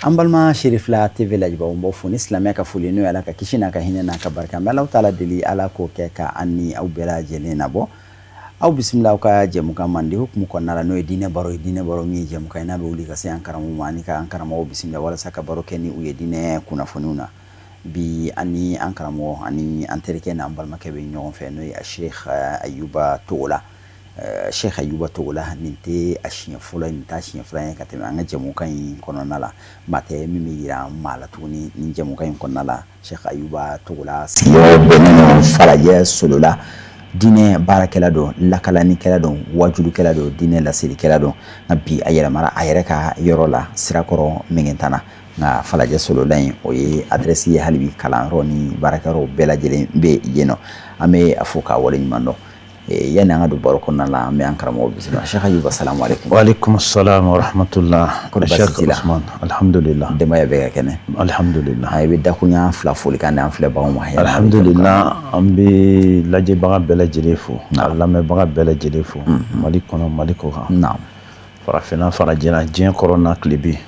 An balima Cherifla TV lajɛbaaw, n b'aw fo ni silamɛya ka foli, n'o ye Ala ka kisi n'a ka hinɛ n'a ka barika. An bɛ Alahu taala deli, Ala k'o kɛ ka an ni aw bɛɛ lajɛlen nabɔ. Aw bisimila aw ka jɛmukan mandi hukumu kɔnɔna la, n'o ye diinɛ baro ye. Diinɛ baro min ye jɛmukan ye n'a bɛ wuli ka se an karamɔgɔw ma ani ka an karamɔgɔw bisimila walasa ka baro kɛ ni u ye diinɛ kunnafoniw na. Bi an ni an karamɔgɔ ani an terikɛ n'an balimakɛ bɛ ɲɔgɔn fɛ, n'o ye Sheikh Ayuba Togola. Sheikh Ayuba Togola, nin tɛ a siɲɛ fɔlɔ ye, nin t'a siɲɛ filanan ye ka tɛmɛ an ka jɛmukan in kɔnɔna la. Maa tɛ min bɛ yira maa la tuguni nin jɛmukan in kɔnɔna la. Sheikh Ayuba Togola sigiyɔrɔ bɛnnen don Falajɛ Solola. Diinɛ baarakɛla don, lakalanikɛla don, wajulikɛla don, diinɛ laselikɛla don. Nka bi a yɛlɛmara a yɛrɛ ka yɔrɔ la Sirakɔrɔ Megetana. Nka Falajɛ Solola in, o ye adresse ye hali bi. Kalanyɔrɔ ni baarakɛyɔrɔ bɛɛ lajɛlen bɛ yen nɔ. An bɛ a fo k'a waleɲuman dɔn. Yanni an ka don baro kɔnɔna la, an bɛ an karamɔgɔ bisimila. Sheikh Ayuba, salamu aleykum. Wa aleykum salam wa rahmatullah. Kɔri baasi t'i la? Alhamdulillah. Denbaya bɛɛ ka kɛnɛ? Alhamdulillah. I bɛ dakunya fila folikan di an filɛbagaw ma. Alhamdulillah, an bɛ lajɛbaga bɛɛ lajɛlen fo, ka lamɛnbaga bɛɛ lajɛlen fo, Mali kɔnɔ, Mali kɔkan. Farafinna, farajɛla, diɲɛ kɔrɔn n'a tilebin,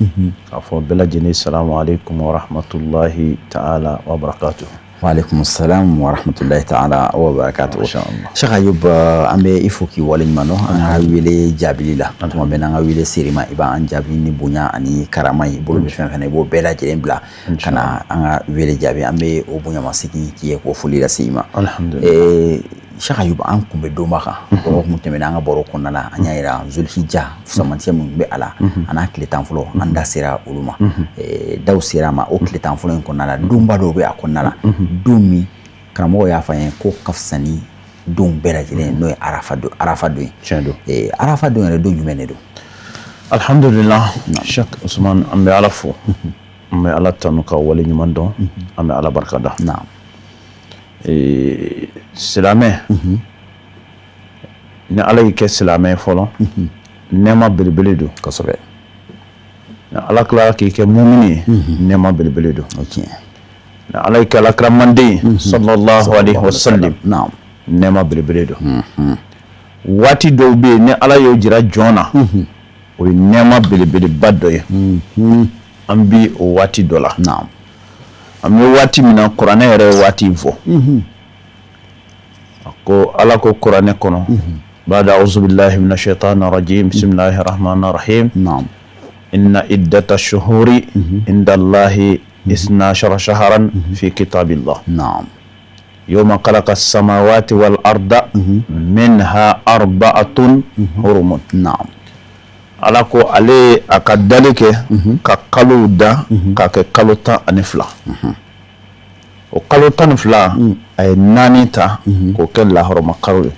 k'a fɔ bɛɛ lajɛlen salamu aleykum wa rahmatulahi ta'ala wa barakatuh. Wa aleykum salam wa rahmatulahi ta'ala wa barakatuh. Sheikh Ayub, an bɛ i fo k'i waleɲuman dɔn an ka wele jaabili la. Tuma bɛɛ n'an ka wele ser'i ma, i b'an jaabi ni bonya ani karama ye. I bolo bɛ fɛn fɛn na, i b'o bɛɛ lajɛlen bila ka na an ka wele jaabi. An bɛ o bonyamasegin k'i ye, k'o foli lase i ma. Alhamdulillah. Sheikh Ayub, an kun bɛ donba kan. Dɔgɔkun tɛmɛnen, an ka baro kɔnɔna la, an y'a yira Zulhijja fusamantiya min bɛ a la, a n'a tile 10 fɔlɔ, an da sera olu ma. Daw sera a ma. O tile 10 fɔlɔ in kɔnɔna la, donba dɔw bɛ a kɔnɔna la, don min karamɔgɔ y'a fɔ an ye ko ka fisa ni don bɛɛ lajɛlen, n'o ye arafa don, arafa don ye. Tiɲɛ don. Arafa don yɛrɛ, don jumɛn de don? Alhamdulillah, Sheikh Usman, an bɛ Ala fo, an bɛ Ala tanu ka wale ɲuman dɔn, an bɛ Ala barika da. Silamɛ, ni Ala y'i kɛ silamɛ ye fɔlɔ, nɛɛma belebele don. Kosɛbɛ. Ni Ala tilara k'i kɛ mumini ye, nɛɛma belebele don. O tiɲɛ. Ni Ala y'i kɛ alakira manden ye, sallallahu alaihi wasallam, nɛɛma belebele don. Waati dɔw bɛ yen, ni Ala y'o jira jɔn na, o ye nɛɛma belebeleba dɔ ye. An bi o waati dɔ la. An bɛ waati min na, kuranɛ yɛrɛ ye waati in fɔ. A ko, Ala ko kuranɛ kɔnɔ, bada auzubillahi minash shaitani rajim, bismillahir rahmanir rahim, inna iddata shuhuri indallahi isna ashara shahran fi kitabillah yawma khalaqa samawati wal arda minha arba'atun hurumun. Ala ko ale a ka dali kɛ ka kalow da k'a kɛ kalo 12. O kalo 12, a ye naani ta k'o kɛ lahɔrɔma kalo ye.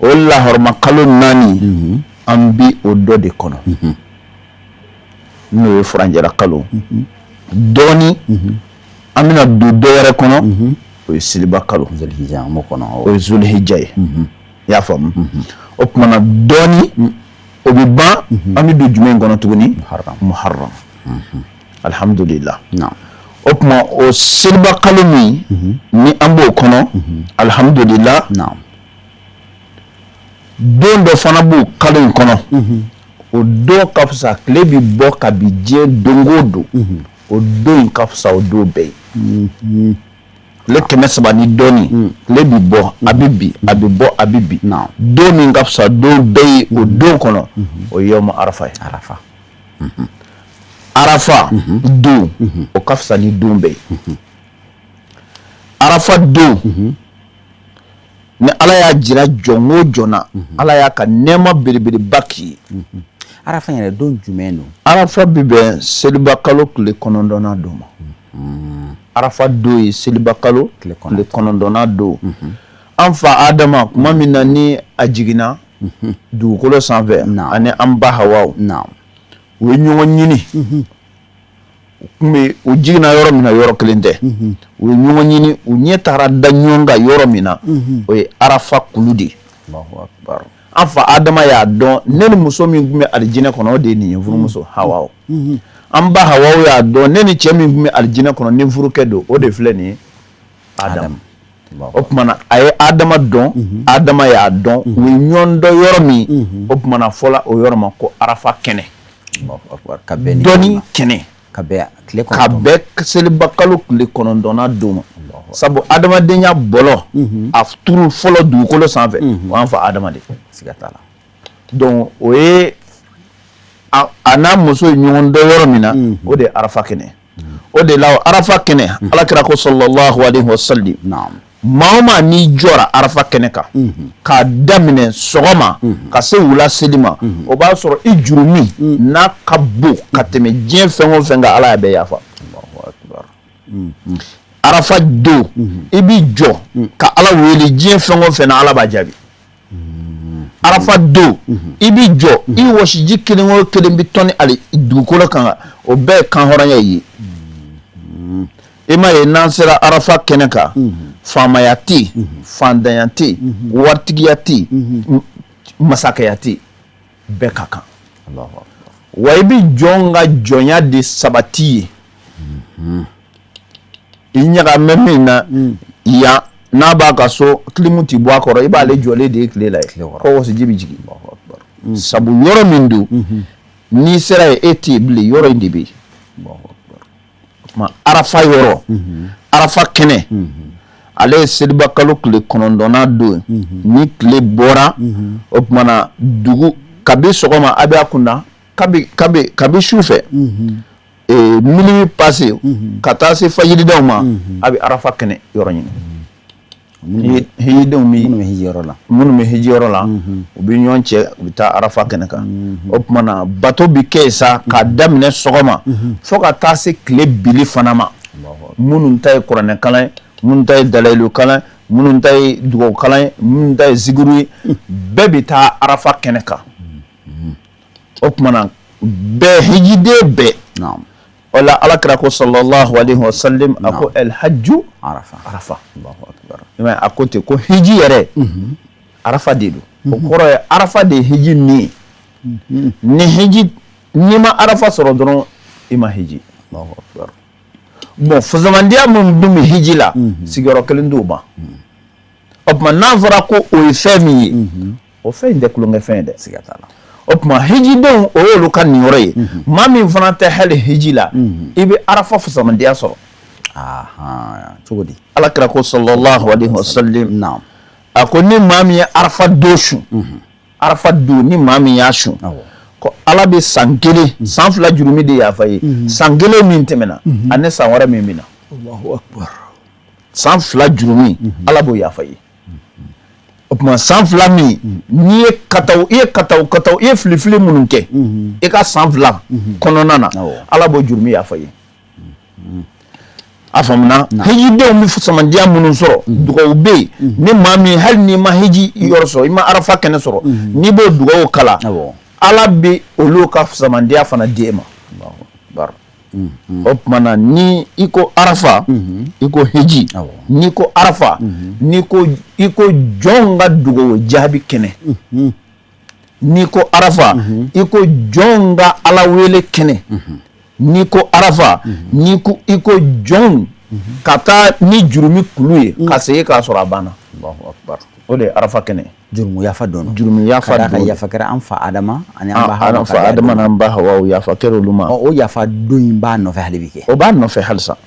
O lahɔrɔma kalo naani, an bi o dɔ de kɔnɔ, n'o ye furanjɛra kalo. Dɔɔni an bɛna don dɔ wɛrɛ kɔnɔ, o ye seliba kalo, o ye zulhijja ye. I y'a faamu? O tuma na, dɔɔni o bɛ ban, an bɛ don jumɛn kɔnɔ tuguni? Muharram. Alhamdulillah. O tuma, o seliba kalo min ni an b'o kɔnɔ, alhamdulillah, don dɔ fana b'o kalo in kɔnɔ, o don ka fisa. Tile bɛ bɔ ka bin diɲɛ don o don, o don in ka fisa o don bɛɛ ye. Tile 300 ni dɔɔni, tile bɛ bɔ, a bɛ bin, a bɛ bɔ, a bɛ bin. Don min ka fisa don bɛɛ ye o don kɔnɔ, o ye yawmu arafa ye. Arafa. Arafa don, o ka fisa ni don bɛɛ ye. Arafa don, ni Ala y'a jira jɔn o jɔn na, Ala y'a ka nɛɛma belebeleba k'i ye. Arafa yɛrɛ, don jumɛn don? Arafa bɛ bɛn seliba kalo tile 9nan don ma. Arafa don ye seliba kalo tile 9nan don. An fa Adama, tuma min na ni a jiginna dugukolo sanfɛ, ani an ba Hawa, u ye ɲɔgɔn ɲini. U tun bɛ, u jiginna yɔrɔ min na, yɔrɔ kelen tɛ. U ye ɲɔgɔn ɲini, u ɲɛ taara da ɲɔgɔn kan yɔrɔ min na, o ye Arafa kulu de ye. An fa Adama y'a dɔn, ne ni muso min tun bɛ alijinɛ kɔnɔ, o de ye nin ye, furumuso Hawa. An ba Hawa y'a dɔn, ne ni cɛ min tun bɛ alijinɛ kɔnɔ, ni furukɛ don, o de filɛ nin ye, Adamu. O tuma na, a ye Adama dɔn, Adama y'a dɔn. U ye ɲɔgɔn dɔn yɔrɔ min, o tuma na, fɔla o yɔrɔ ma ko Arafa kɛnɛ. Ka bɛn dɔnni kɛnɛ ka bɛn tile ka bɛn seliba kalo tile kɔnɔntɔnnan don ma sabu adamadenya bɔlɔ a turu fɔlɔ dugukolo sanfɛ o y'an fa adama de siga t'a la donc o ye a n'a muso ye ɲɔgɔn dɔn yɔrɔ min na o de ye arafa kɛnɛ o de la arafa kɛnɛ ala kira ko sallallahu alaihi wasallam maa o maa n'i jɔra arafa kɛnɛ kan k'a daminɛ sɔgɔma ka se wula seli ma o b'a sɔrɔ i jurumi n'a ka bon ka tɛmɛ diɲɛ fɛn o fɛn kan ala y'a bɛɛ yafa arafa don i b'i jɔ ka ala wele diɲɛ fɛn o fɛn na ala b'a jaabi arafa don i b'i jɔ i wɔsiji kelen o kelen bɛ tɔni ali dugukolo kan o bɛɛ ye kanhɔrɔnya ye i m'a ye n'an sera arafa kɛnɛ kan faamaya tɛ yen faantanya tɛ yen waritigiya tɛ yen masakɛya tɛ yen bɛɛ ka kan wa i bɛ jɔn ka jɔnya de sabati yen i ɲaga bɛ min na yan n'a b'a ka so kilimu ti bɔ a kɔrɔ i b'ale jɔlen de ye tile la yen ko wɔsiji bɛ jigin sabu yɔrɔ min don n'i sera yen e tɛ yen bilen yɔrɔ in de bɛ yen o tuma arafa yɔrɔ arafa kɛnɛ ale ye seliba kalo tile kɔnɔntɔnnan don ni tile bɔra o tuma na dugu kabi sɔgɔma a bɛ a kunda kabi kabi kabi su fɛ minuit passé ka taa se fajiridaw ma a bɛ arafa kɛnɛ yɔrɔ ɲini hijidenw minnu bɛ hiji yɔrɔ la minnu bɛ hiji yɔrɔ la u bɛ ɲɔgɔn cɛ u bɛ taa arafa kɛnɛ kan o tuma na bato bɛ kɛ yen sa k'a daminɛ sɔgɔma fo ka taa se tile bili fana ma minnu ta ye kuranɛ kalan ye minnu ta ye dalayilu kalan ye minnu ta ye dugawu kalan ye minnu ta ye zikiru ye bɛɛ bɛ taa arafa kɛnɛ kan o tuma na bɛɛ hijiden bɛɛ o la ala kira ko sallallahu alaihi wasallam a ko el hajju arafa arafa a ko ten ko hiji yɛrɛ arafa de don o kɔrɔ ye arafa de ye hiji nin ye ni hiji n'i ma arafa sɔrɔ dɔrɔn i ma hiji bon fusamandiya min dun bɛ hiji la sigiyɔrɔ kelen t'o ma o tuma n'a fɔra ko o ye fɛn min ye o fɛn in tɛ tulonkɛfɛn ye dɛ siga t'a la o tuma hijidenw o y'olu ka niyɔrɔ ye maa min fana tɛ hali hiji la i bɛ arafa fusamandiya sɔrɔ cogo di ala kira ko sallallahu alaihi wasallam a ko ni maa min ye arafa don sun arafa don ni maa min y'a sun ko ala bɛ san kelen san fila jurumi de yafa ye san kelen min tɛmɛna ani san wɛrɛ min bɛ na san fila jurumi ala b'o yafa ye o tuma san fila min n'i ye kataw i ye kataw kataw i ye filifili minnu kɛ i ka san fila kɔnɔna na ala b'o jurumi yafa ye a faamuna hijidenw bɛ fusamandiya minnu sɔrɔ dugawu bɛ yen ni maa min hali n'i ma hiji yɔrɔ sɔrɔ i ma arafa kɛnɛ sɔrɔ n'i b'o dugawu kalan ala bɛ olu ka fusamandiya fana di e ma o tuma na ni i ko arafa i ko hiji n'i ko arafa n'i ko i ko jɔn ka dugawu jaabi kɛnɛ n'i ko arafa i ko jɔn ka ala wele kɛnɛ n'i ko arafa n'i ko i ko jɔn ka taa ni jurumi kulu ye ka segin k'a sɔrɔ a banna o de ye arafa kɛnɛ jurumu yafa don jurumu yafa don ka yafa kɛra an fa adama ani an ba hawa fa adama n'an ba hawa yafa kɛra olu ma o yafa don in b'a nɔfɛ hali bi kɛ o b'a nɔfɛ halisa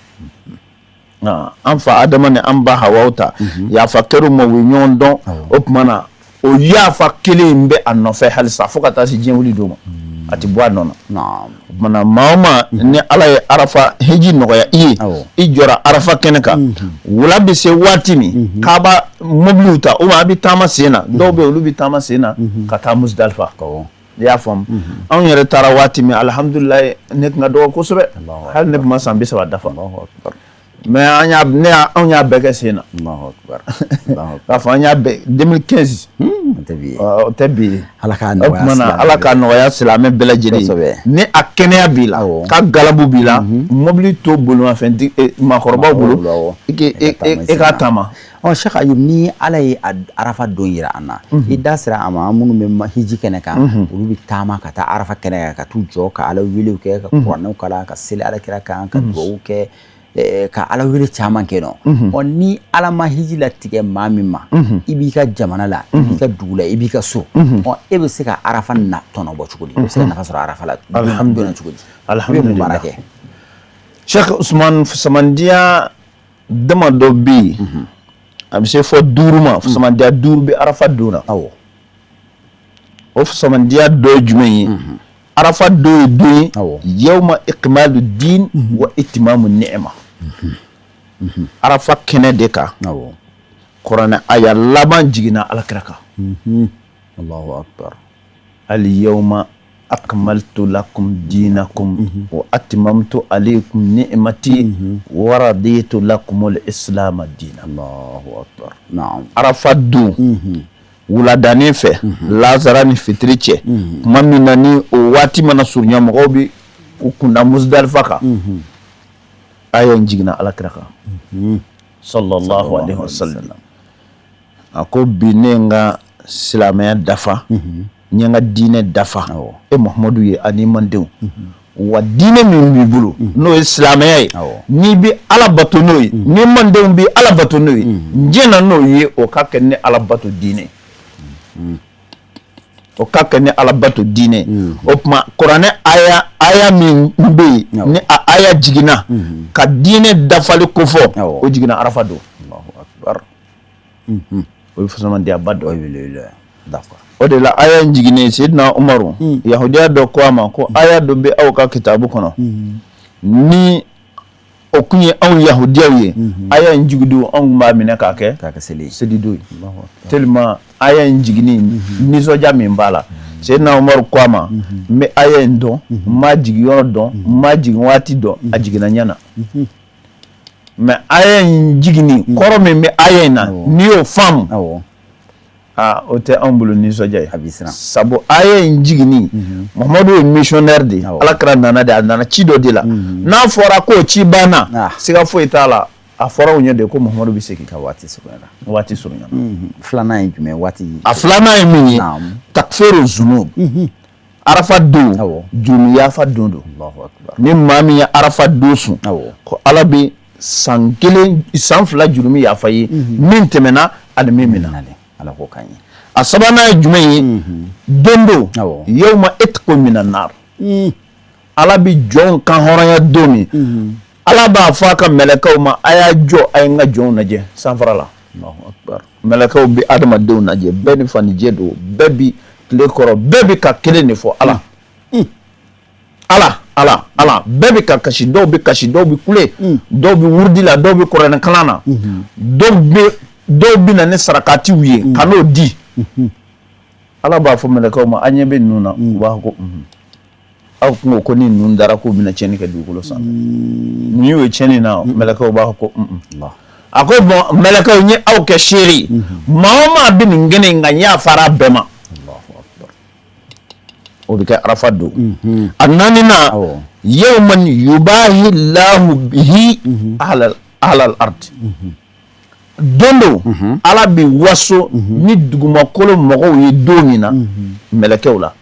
an fa adama ni an ba hawa ta yafa kɛra u ma u ye ɲɔgɔn dɔn o tuma na o yafa kelen in bɛ a nɔfɛ halisa fo ka taa se diɲɛ wuli don ma a tɛ bɔ a nɔ na o tuma na maa o maa ni ala ye arafa hiji nɔgɔya i ye i jɔra arafa kɛnɛ kan wula bɛ se waati min k'a b'a mobiliw ta ou bien a bɛ taama sen na dɔw bɛ yen olu bɛ taama sen na ka taa Musdalifa i y'a faamu anw yɛrɛ taara waati min alihamudulilayi ne tun ka dɔgɔ kosɛbɛ hali ne tun ma san 30 dafa mais an y'a ne y'a anw y'a bɛɛ kɛ sen na k'a fɔ an y'a bɛɛ 2015 o tɛ bi ye ala k'a nɔgɔya o tuma na ala k'a nɔgɔya silamɛ bɛɛ lajɛlen ye ni a kɛnɛya b'i la ka galabu b'i la mobili to bolimafɛn maakɔrɔbaw bolo i k'a taama ɔ Cheikh Ayub ni ala ye arafa don yira an na i da sera a ma minnu bɛ hiji kɛnɛ kan olu bɛ taama ka taa arafa kɛnɛ kan ka t'u jɔ ka ala welew kɛ ka kuranɛw kalan ka seli ala kira kan ka dugawu kɛ Ka Ala wele caman kɛ nɔ. Ɔ, ni Ala ma hiji latigɛ maa min ma, i b'i ka jamana la, i b'i ka dugu la, i b'i ka so, ɔ, e bɛ se ka arafa na tɔnɔ bɔ cogo di? I bɛ se ka nafa sɔrɔ arafa la Alhamdulillah. cogo di? I bɛ mun baara kɛ? Cheikh Usman, fisamandiya dama dɔ bɛ yen, a bɛ se fɔ duuru ma. Fisamandiya duuru bɛ arafa don na. O fisamandiya dɔ ye jumɛn ye? Arafa don ye don ye, yawma ikmalu din wa itimamu ni'ma. Arafa kɛnɛ de kan, kuranɛ aya laban jiginna Alakira kan. Allahu akbar. Al yawma akmaltu lakum dinakum wa atmamtu alaykum ni'mati wa raditu lakum al-islam diina. Allahu akbar, na'am. Arafa don wuladanin fɛ, lazara ni fitiri cɛ, tuma min na ni o waati mana surunya, mɔgɔw bɛ u kunda Musdalifa kan, aya in jiginna Alakira kan sallallahu alaihi wasallam. A ko bi ne ye n ka silamɛya dafa, n ye n ka diinɛ dafa e Muhamadu ye ani mandenw. Wa diinɛ min b'i bolo, n'o ye silamɛya ye, n'i bɛ Ala bato n'o ye, ni mandenw bɛ Ala bato n'o ye, n jɛnna n'o ye. O ka kɛ ne Ala bato diinɛ, o ka kɛ ne Ala bato diinɛ. O tuma kuranɛ aya min bɛ yen, ni a aya jiginna ka diinɛ dafali kofɔ, o jiginna arafa don. Allahu akbar. O ye fisamandiyaba dɔ ye. D'accord. O de la aya in jiginnen, Seydina Umaru, yahudiya dɔ ko a ma ko aya dɔ bɛ aw ka kitabu kɔnɔ, ni o kun ye anw yahudiyaw ye, aya in jigin don, anw tun b'a minɛ k'a kɛ k'a kɛ seli. Selidon ye, tellement aya in jiginni nisɔndiya min b'a la. Seydina Umaru ko a ma: n bɛ aya in dɔn, n m'a jigin yɔrɔ dɔn, n m'a jigin waati dɔn, a jiginna ɲɛ na, mais aya in jiginni kɔrɔ min bɛ aya in na, n'i y'o faamu, aa, o tɛ anw bolo nisɔndiya ye. A b'i siran. Sabu aya in jiginni, Muhamadu ye missionnaire de ye. Ala kira nana de, a nana ci dɔ de la. N'a fɔra k'o ci banna, siga foyi t'a la, a fɔra u ɲɛ de ko Muhamadu bɛ segin. Ka waati surunyana. Waati surunyana. Filanan ye jumɛn waati? A filanan ye min ye, takfiru zunub. Arafa don, jurumu yafa don don. Allahu akbar. Ni maa min ye arafa don sun, ko Ala bɛ san 1, san 2 jurumu yafa ye, min tɛmɛna ani min bɛ na. Ala k'o k'an ye. A sabanan ye jumɛn ye? Don don, yawma itqu minan nar. Ala bɛ jɔnw kan hɔrɔnya don min, Ala b'a fɔ a ka mɛlɛkɛw ma: a y'a jɔ, a ye n ka jɔnw lajɛ sanfara la. Allahu akbar. Mɛlɛkɛw bɛ adamadenw lajɛ, bɛɛ ni fanijɛ don, bɛɛ bi tile kɔrɔ, bɛɛ bɛ ka kelen de fɔ: Ala, Ala, Ala, Ala. Bɛɛ bɛ ka kasi, dɔw bɛ kasi, dɔw bɛ kule, dɔw bɛ wurudi la, dɔw bɛ kuranɛ kalan na, dɔw bɛ na ni sarakatiw ye ka n'o di. Ala b'a fɔ mɛlɛkɛw ma: an ɲɛ bɛ ninnu na. U b'a fɔ ko unhun. Aw kun ko ko ni ninnu dara, k'u bɛna tiɲɛni kɛ dugukolo sanfɛ, nin y'o ye tiɲɛni na. Mɛlɛkɛw b'a fɔ ko unhun. A ko bon, mɛlɛkɛw, n ye aw kɛ seere ye, maa o maa bɛ nin kɛnɛ in kan, n yafara bɛɛ ma. O bɛ kɛ arafa don. A naaninan, yawman yubahi lahu bihi ahlal ard. Don don, Ala bɛ waso ni dugumakolo mɔgɔw ye don min na mɛlɛkɛw la.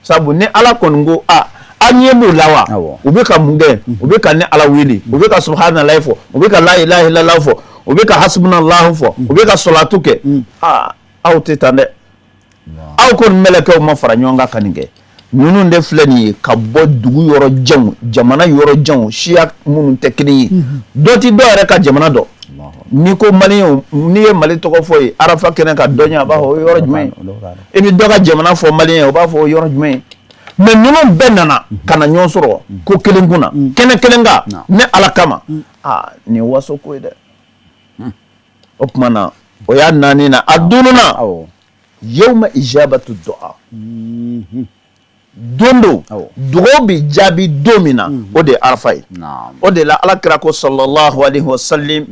Sabu ni Ala kɔni ko a an ɲɛ b'o la wa, u bɛ ka mun kɛ? U bɛ ka ne Ala wele, u bɛ ka subhanallahi fɔ, u bɛ ka la ilaha illallah fɔ, u bɛ ka hasbunallahu fɔ, u bɛ ka salatu kɛ. Aa, aw tɛ tan dɛ! Aw ko mɛlɛkɛw ma fara ɲɔgɔn kan ka nin kɛ. Ninnu de filɛ nin ye ka bɔ dugu yɔrɔ janw, jamana yɔrɔ janw, siya minnu tɛ kelen ye, dɔ ti dɔ yɛrɛ ka jamana dɔn. N'i ko maliyɛnw, n'i ye Mali tɔgɔ fɔ ye arafa kɛnɛ kan, dɔ ɲɛ a b'a fɔ o ye yɔrɔ jumɛn ye? I bɛ dɔ ka jamana fɔ maliyɛn ye, o b'a fɔ o ye yɔrɔ jumɛn ye? Mais ninnu bɛɛ nana ka na ɲɔgɔn sɔrɔ ko kelen kun na, kɛnɛ kelen kan, ne Ala kama. Aa, nin ye waso ko ye dɛ! O tuma na, o y'a naani na. A duurunan, yawma ijabatu du'a. Don don dugaw bɛ jaabi don min na, o de ye arafa ye. O de la Ala kira ko sallallahu alaihi wasallam,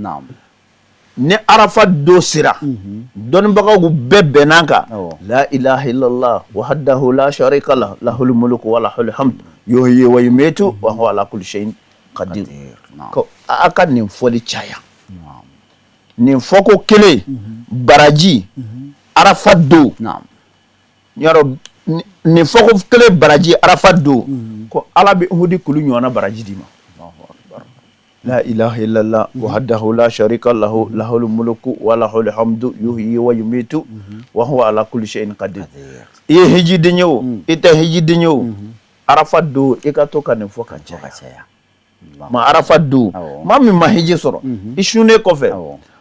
ni arafa don sera, dɔnnibagaw bɛɛ bɛnn'a kan: la ilaha illallah wahdahu la sharika lah, lahul mulku wa lahul hamd, yuhyi wa yumitu wa huwa ala kulli shay'in qadir. Ko a ka nin fɔli caya. Nin fɔko kelen baraji arafa don, yɔrɔ nin fɔko kelen baraji arafa don, ko Ala bɛ Uhudi kulu ɲɔgɔnna baraji d'i ma. La ilaha illallah wahdahu la sharika lahu lahul mulku wa lahul hamdu yuhyi wa yumitu wa huwa ala kulli shay'in qadir. I ye hijiden ye o, i tɛ hijiden ye o, arafa don i ka to ka nin fɔ ka caya. Ma arafa don, maa min ma hiji sɔrɔ, i sunnen kɔfɛ,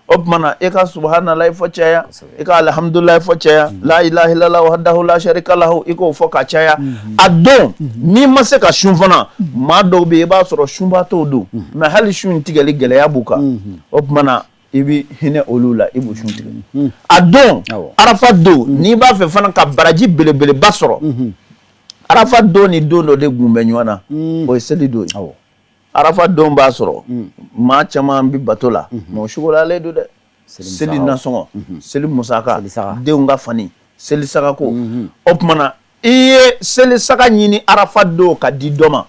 o tuma na i ka subahanallahi fɔ caya, i ka alihamudulilayi fɔ caya, la ilaha illallah wahdahu la sharika lahu, i k'o fɔ ka caya. A don n'i ma se ka sun fana, maa dɔw bɛ yen, i b'a sɔrɔ sunbaatɔw don, mais hali sun in tigɛli gɛlɛya b'u kan, o tuma na i bɛ hinɛ olu la, i b'u sun tigɛ. A don, arafa don, n'i b'a fɛ fana ka baraji belebeleba sɔrɔ, arafa don ni don dɔ de gun bɛ ɲɔgɔn na, o ye seli don ye. Arafa don b'a sɔrɔ maa caman bɛ bato la, mais o sugolalen don dɛ. Seli nasɔngɔ, seli musaka, denw ka fani, seli sagako. O tuma na i ye seli saga ɲini arafa don ka di dɔ ma,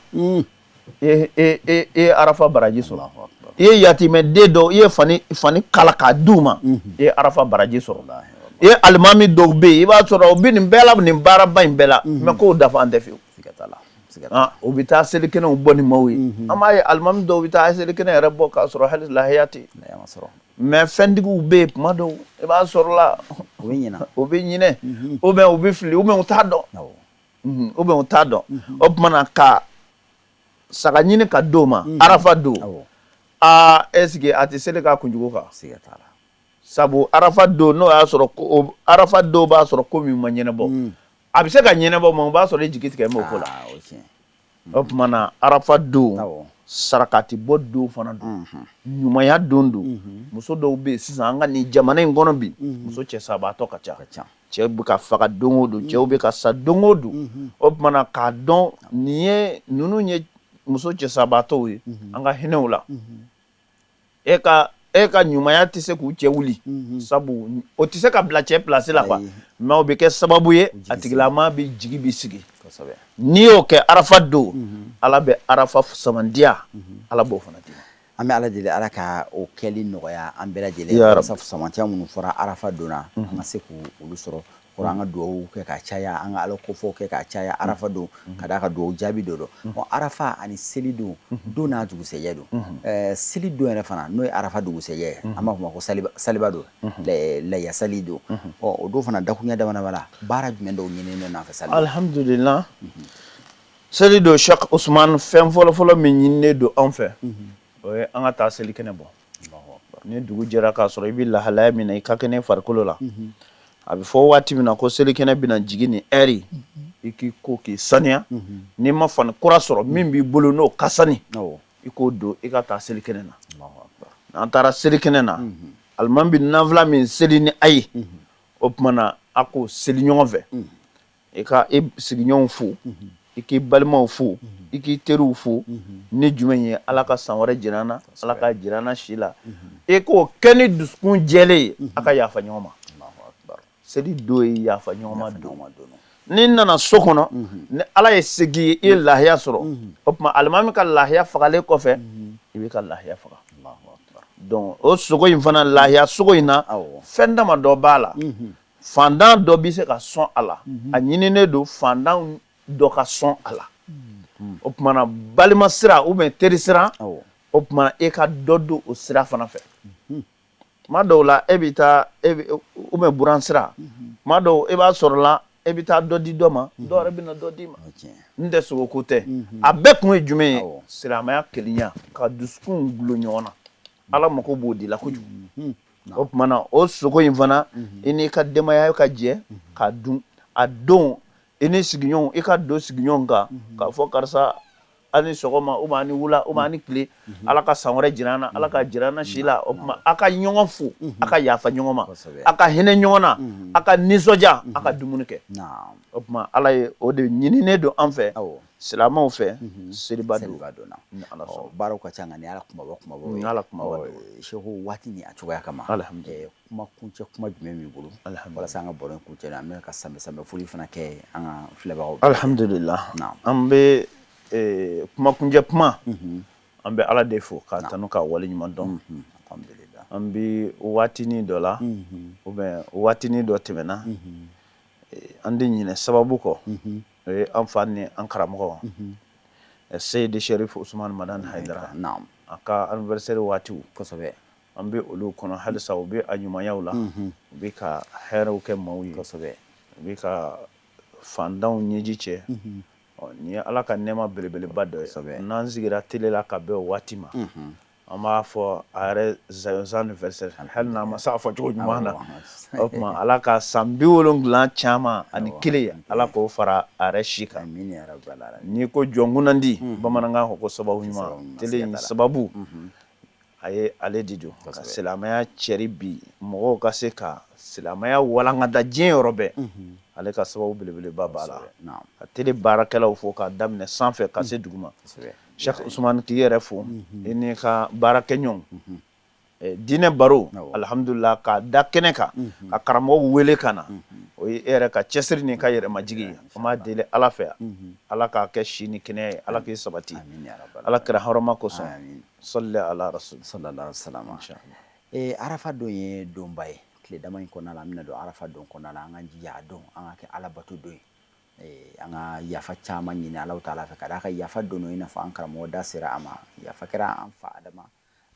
e ye arafa baraji sɔrɔ. I ye yatimɛ den dɔw, i ye fani kala k'a d'u ma, i ye arafa baraji sɔrɔ. I ye alimami dɔw bɛ yen, i b'a sɔrɔ u bɛ nin bɛɛ la, nin baaraba in bɛɛ la, mais k'o dafa an tɛ fiyewu. U bɛ taa selikɛnɛw bɔ ni maaw ye. An b'a ye alimami dɔw bɛ taa selikɛnɛ yɛrɛ bɔ k'a sɔrɔ hali lahiya tɛ, mais fɛntigiw bɛ yen, tuma dɔw i b'a sɔrɔ la u bɛ ɲinɛ, ou bien u bɛ fili, ou bien u t'a dɔn, ou bien u t'a dɔn. O tuma na ka saga ɲini ka d'o ma arafa don, aa, est-ce que a tɛ seli k'a kunjugu kan? Sabu arafa don, n'o y'a sɔrɔ arafa don b'a sɔrɔ ko min ma ɲɛnabɔ, a bɛ se ka ɲɛnabɔ, mais o b'a sɔrɔ i jigi tigɛ m'o ko la. O tuma na arafa don, sarakati bɔ don fana don, ɲumanya don don. Muso dɔw bɛ yen sisan, an ka nin jamana in kɔnɔ bi, muso cɛ sabaatɔ ka ca, cɛ bɛ ka faga don o don, cɛw bɛ ka sa don o don. O tuma na k'a dɔn nin ye ninnu ye muso cɛ sabaatɔw ye, an ka hinɛ u la. E ka ɲumanya tɛ se k'u cɛ wuli, sabu o tɛ se ka bila cɛ place la quoi, mais o bɛ kɛ sababu ye a tigilama bɛ jigi bɛ sigi. N'i y'o kɛ arafa don, Ala bɛ arafa samandiya, Ala b'o fana d'i ma. An bɛ Ala deli, Ala ka o kɛli nɔgɔya an bɛɛ lajɛlen, walasa samantiya minnu fɔra arafa don na, an ka se k'olu sɔrɔ. Kɔrɔ, an ka dugawu kɛ ka caya, an ka Ala kofɔw kɛ ka caya arafa don, ka d'a ka dugawu jaabi don don. Arafa ani seli don, don n'a dugusɛjɛ don. Seli don yɛrɛ fana, n'o ye arafa dugusɛjɛ ye, an b'a fɔ ma ko saliba don, laya sali don. Ɔ, o don fana, dakuruɲɛ dama dama la, baara jumɛn dɔw ɲininen don an fɛ sali? Alhamdulillah, seli don, Cheikh Ousmane, fɛn fɔlɔfɔlɔ min ɲininen don anw fɛ, o ye an ka taa selikɛnɛ bɔ. Ni dugu jɛra k'a sɔrɔ i bɛ lahalaya min na, i ka kɛnɛ farikolo la, a bɛ fɔ waati min na ko selikɛnɛ bɛna jigin ni ɛri, i k'i ko k'i saniya. N'i ma fani kura sɔrɔ, min b'i bolo n'o ka sani, i k'o don, i ka taa selikɛnɛ na. N'an taara selikɛnɛ na, alimami bɛ nafila min seli ni a ye, o tuma na a k'o seli ɲɔgɔn fɛ. I ka i sigiɲɔgɔnw fo, i k'i balimaw fo, i k'i teriw fo ni jumɛn ye? Ala ka san wɛrɛ jira an na, Ala ka jira an na si la. I k'o kɛ ni dusukun jɛlen ye, a ka yafa ɲɔgɔn ma. Seli don ye yafa ɲɔgɔn ma don. N'i nana so kɔnɔ, ni Ala ye se k'i ye, i ye lahiya sɔrɔ, o tuma alimami ka lahiya fagalen kɔfɛ, i b'i ka lahiya faga. Donc o sogo in fana, lahiya sogo in na, fɛn dama dɔ b'a la. Fantan dɔ bɛ se ka sɔn a la, a ɲininen don fantan dɔ ka sɔn a la. O tuma na balima sira ou bien teri sira, o tuma e ka dɔ don o sira fana fɛ. Tuma dɔw la e bɛ taa e ou bien buran sira, tuma dɔw e b'a sɔrɔ la e bɛ taa dɔ di dɔ ma, dɔ yɛrɛ bɛ na dɔ d'i ma. N tɛ sogoko tɛ, a bɛɛ kun ye jumɛn ye? Silamɛya kelenya, ka dusukun gulon ɲɔgɔn na, Ala mako b'o de la kojugu. O tuma na o sogo in fana, i n'i ka denbaya ka jɛ k'a dun a don. I ni sigiɲɔgɔnw, i ka don sigiɲɔgɔnw kan k'a fɔ karisa a ni sɔgɔma, ou bien a ni wula, ou bien a ni tile, Ala ka san wɛrɛ jira an na, Ala ka jira an na si la. O tuma a ka ɲɔgɔn fo, a ka yafa ɲɔgɔn ma, a ka hinɛ ɲɔgɔn na, a ka nisɔndiya, a ka dumuni kɛ. O tuma Ala ye o de ɲininen don an fɛ, silamɛw fɛ, seliba don. Ni Ala sɔnna, baaraw ka ca, nka ni Ala kumaba kumabaw ye. Ni Ala kumaba don. Seku, waati ni a cogoya kama, kuma kuncɛ kuma jumɛn b'i bolo walasa an ka baro in kuncɛ? An bɛ ka sanbɛ sanbɛ foli fana kɛ an ka filɛbagaw. Alhamdulillah, an bɛ kuma kuncɛ kuma, an bɛ Ala de fo k'a tanu k'a waleɲuman dɔn. An bɛ waatinin dɔ la, ou bien waatinin dɔ tɛmɛna, an tɛ ɲinɛ sababu kɔ, o ye an fa ni an karamɔgɔ Seyidi Sherif Usman Madani Hayidara. A ka anniversaire waatiw an bɛ olu kɔnɔ halisa. U bɛ a ɲumanyaw la, u bɛ ka hɛrɛw kɛ maaw ye, u bɛ ka fantanw ɲɛji cɛ. Nin ye Ala ka nɛɛma belebeleba dɔ ye. N'an sigira télé la ka bɛn o waati ma, an b'a fɔ a yɛrɛ joyeux anniversaire, hali n'an ma se a fɔ cogo ɲuman na. O tuma, Ala ka san 71 Ala k'o fara a yɛrɛ si kan. N'i ko jɔn kunnandi, bamanankan ko ko sababu ɲuman, télé in sababu a ye ale de don ka silamɛya cɛri bi, mɔgɔw ka se ka silamɛya walankata diɲɛ yɔrɔ bɛɛ. Ale ka sababu belebeleba b'a la. Ka télé baarakɛlaw fo k'a daminɛ sanfɛ ka se duguma. Cheikh Ousmane, k'i yɛrɛ fo, i n'i ka baarakɛɲɔgɔnw. Diinɛ baro, alhamdulillah, k'a da kɛnɛ kan, ka karamɔgɔw wele ka na, o ye e yɛrɛ ka cɛsiri n'i ka yɛrɛmajigi ye. An b'a deli Ala fɛ, Ala k'a kɛ si ni kɛnɛya ye, Ala k'i sabati Ala kira hɔrɔma kosɔn. Sɔli ala rasul. Sallallahu alaihi wasallam. Arafa don ye donba ye. Tile dama in kɔnɔna la, an bɛna don arafa don kɔnɔna la. An ka jija a don, an ka kɛ ala bato don ye. An ka yafa caman ɲini Ala taala fɛ, ka d'a kan yafa don, i n'a fɔ an karamɔgɔ da sera a ma, yafa kɛra an fa Adama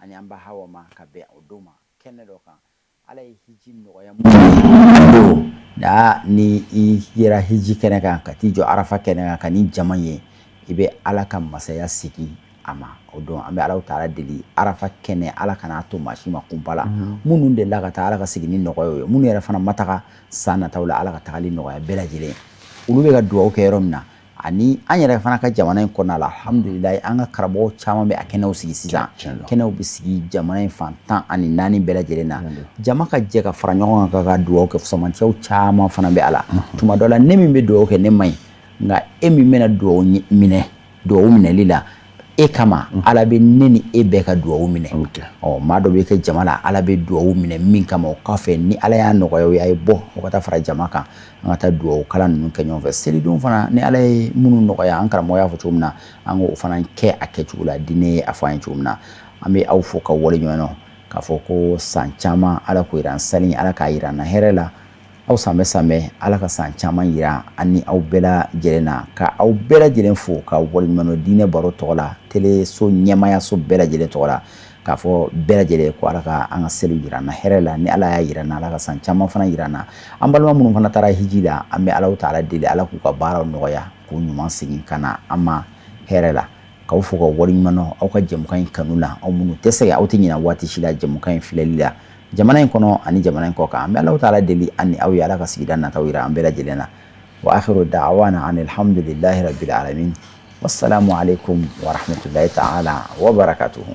ani an ba Hawa ma ka bɛn o don ma kɛnɛ dɔ kan. Ala ye hiji nɔgɔya don ni i yera hiji kɛnɛ kan, ka t'i jɔ arafa kɛnɛ kan ka ni jama ye, i bɛ Ala ka masaya segin a ma o don. An bɛ Ala taala deli, arafa kɛnɛ, Ala kan'a to maa si ma kunpa la. Minnu delila ka taa, Ala ka segin ni nɔgɔya ye. Minnu yɛrɛ fana ma taga, san nataw la, Ala ka tagali nɔgɔya bɛɛ lajɛlen. Olu bɛ ka dugawu kɛ yɔrɔ min na, ani an yɛrɛ fana ka jamana in kɔnɔna la, alhamdulilayi, an ka karamɔgɔw caman bɛ a kɛnɛw sigi sisan. Kɛnɛw bɛ sigi jamana in fan 14 bɛɛ lajɛlen na. Jama ka jɛ ka fara ɲɔgɔn kan ka dugawu kɛ, fusamantiyaw caman fana bɛ a la. Tuma dɔ la, ne min bɛ dugawu kɛ, ne man ɲi, nka e min bɛna dugawu minɛ, dugawu minɛli la e kama, Ala bɛ ne ni e bɛɛ ka dugawu minɛ. Ɔ, maa dɔ bɛ kɛ jama la, Ala bɛ dugawu minɛ min kama, o kɔfɛ, ni Ala y'a nɔgɔya o ye, a ye bɔ o ka taa fara jama kan, an ka taa dugawu kalan ninnu kɛ ɲɔgɔn fɛ. Selidon fana, ni Ala ye minnu nɔgɔya, an karamɔgɔ y'a fɔ cogo min na, an k'o fana kɛ a kɛcogo la, diinɛ ye a fɔ an ye cogo min na. An bɛ aw fo ka waleɲuman dɔn, k'a fɔ ko san caman Ala k'o yira an sali, Ala k'a yira an na hɛrɛ la. Aw sanbɛ sanbɛ, Ala ka san caman yira an ni aw bɛɛ lajɛlen na. Ka aw bɛɛ lajɛlen fo ka waleɲuman dɔn diinɛ baro tɔgɔ la, teleso ɲɛmayaso bɛɛ lajɛlen tɔgɔ la, k'a fɔ bɛɛ lajɛlen ko Ala ka an ka seliw yira an na hɛrɛ la. Ni Ala y'a yira an na, Ala ka san caman fana yira an na. An balima minnu fana taara hiji la, an bɛ Ala taala deli, Ala k'u ka baaraw nɔgɔya, k'u ɲuman segin ka na an ma hɛrɛ la. K'aw fo ka waleɲuman dɔn aw ka jɛmukan in kanu la, aw minnu tɛ sɛgɛn, aw tɛ ɲinɛ waati si la jɛmukan in filɛli la, jamana in kɔnɔ ani jamana in kɔ kan. An bɛ Ala taala deli an ni aw ye, Ala ka sigida nataw yira an bɛɛ lajɛlen na. Wa akhiru da'wana anil hamdulillahi rabbil alamin, wassalamu alaikum wa rahmatullahi ta'ala wa barakatuhu.